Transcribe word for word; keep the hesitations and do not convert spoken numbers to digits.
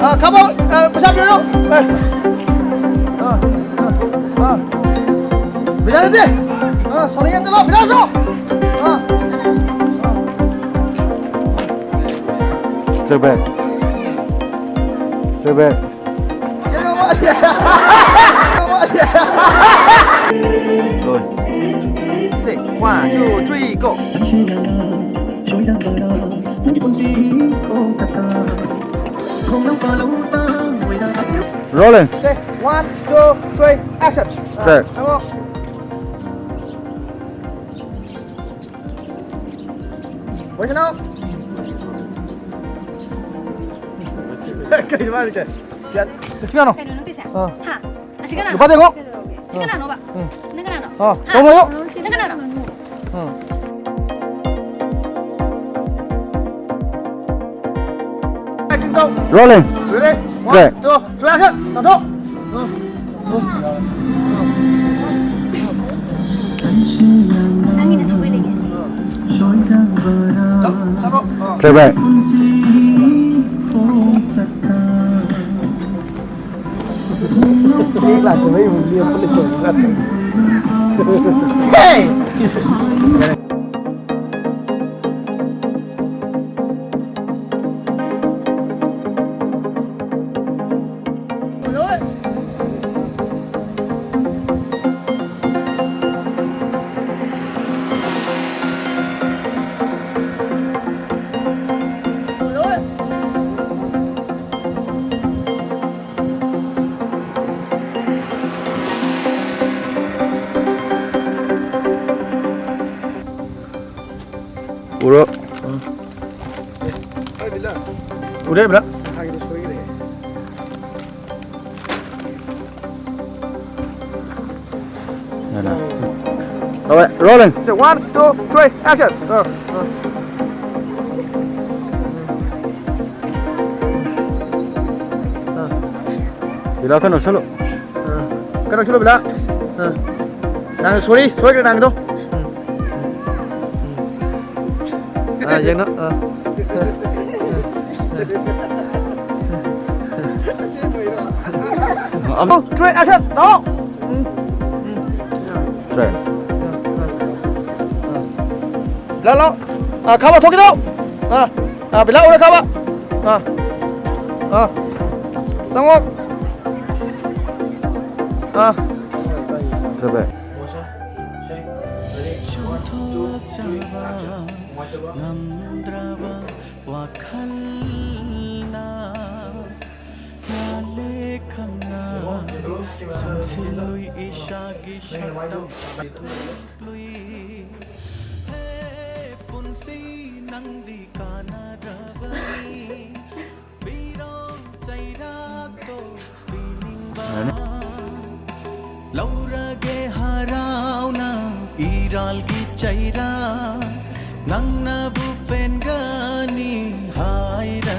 ꯑ, ꯈꯥꯕ, ꯑ, ꯄꯩꯁꯥ ꯄꯤꯔꯣ꯫ ꯑ, ꯑ, ꯑ, ꯑ꯫ ꯕꯤꯗ꯭ꯌꯥꯔꯇꯤ! ꯑ, ꯁꯣꯅꯤꯌꯥ ꯆꯠꯂꯣ, ꯕꯤꯗ꯭ꯌꯥꯔꯇꯤ! ꯑ, ꯑ꯫ Take back. Take back. Say, one, two, three, go. Rolling. Say, one, two, three, action. Take. ꯆꯪꯉꯣ꯫ ꯀꯩꯅꯣ ꯃꯥꯅ ꯀꯩ? ꯀꯩꯅꯣ ꯅꯪ ꯇꯧꯏꯁꯦ? ꯑꯥ꯫ ꯍꯥ? ꯑꯁꯤ ꯀꯅꯥꯅꯣ? ꯂꯨꯄꯥ ꯇꯔꯦꯠꯀꯣ? ꯁꯤ ꯀꯅꯥꯅꯣꯕ? ꯎꯝ꯫ ꯅꯪ ꯀꯅꯥꯅꯣ? ꯑꯥ, ꯍꯥ? ꯇꯧꯅꯣ꯫ ꯅꯪ ꯀꯅꯥꯅꯣ? ꯎꯝ꯫ Rolling. Ready? One, take. Two, three, action. ꯅꯪꯒꯤꯅ ꯊꯧꯕꯩ ꯂꯩꯒꯦ꯫ ꯆꯠꯂꯣ, ꯆꯠꯂꯣ꯫ ꯑꯥ꯫ Take, bye. ꯎꯔꯣ꯫ ꯎꯝ꯫ ꯑꯦ, ꯍꯣꯏ, ꯕꯤꯂꯥ꯫ ꯎꯔꯦ, ꯕꯤꯂꯥ꯫ ꯊꯥꯒꯤꯗꯣ ꯁꯣꯏꯈ꯭ꯔꯦ꯫ ꯌꯥꯔꯦ꯫ ꯍꯣꯏ, rolling꯫ One, two, three, action. ꯑꯥ, ꯑꯥ꯫ ꯑꯥ꯫ ꯕꯤꯂꯥ, ꯀꯩꯅꯣ ꯁꯠꯂꯨ꯫ ꯑꯥ꯫ ꯀꯩꯅꯣ ꯁꯠꯂꯨ, ꯕꯤꯂꯥ꯫ ꯑꯥ꯫ ꯅꯪ ꯁꯣꯔꯤ, ꯁꯣꯏꯈ꯭ꯔꯦ ꯅꯪꯒꯤꯗꯣ꯫ ꯎꯝ꯫ ꯎꯝ꯫ ꯑꯥ, ꯌꯦꯡꯉꯣ꯫ ꯑꯥ꯫ ꯑꯃꯨꯛ꯫ Two, three, action, ꯂꯥꯛꯑꯣ꯫ ꯎꯝ꯫ ꯎꯝ꯫ Three꯫ ꯂꯥꯛꯑꯣ, ꯂꯥꯛꯑꯣ꯫ ꯑꯥ, ꯈꯥꯕ ꯊꯣꯛꯈꯤꯗꯣ꯫ ꯑꯥ꯫ ꯑꯥ, ꯕꯤꯂꯥ ꯎꯔꯦ ꯈꯥꯕ꯫ ꯑꯥ꯫ ꯑꯥ꯫ ꯆꯪꯉꯣ꯫ ꯑꯥ, ꯆꯠꯂꯦ꯫ ꯆꯨꯝꯊꯣꯛꯆꯕ ꯉꯝꯗ꯭ꯔꯕ ꯋꯥꯈꯜꯅ ꯂꯥꯜꯂꯦ ꯈꯪꯅ ꯁꯪꯁꯤꯜꯂꯨꯏ ꯏꯁꯥꯒꯤ ꯁꯛꯇꯝ ꯂꯨꯏ꯫ ꯍꯦ ꯄꯨꯟꯁꯤ ꯅꯪꯗꯤ ꯀꯥꯟꯅꯗ꯭ꯔꯕꯅꯤ꯫ ꯄꯤꯔꯣ ꯆꯩꯔꯥꯛꯇꯣ ꯄꯤꯅꯤꯡꯕ꯫ ꯂꯧꯔꯒꯦ ꯍꯔꯥꯎꯅ ꯏꯔꯥꯜꯒꯤ ꯆꯩꯔꯥꯛ꯫ ꯅꯪꯅꯕꯨ ꯄꯦꯟꯒꯅꯤ ꯍꯥꯏꯔ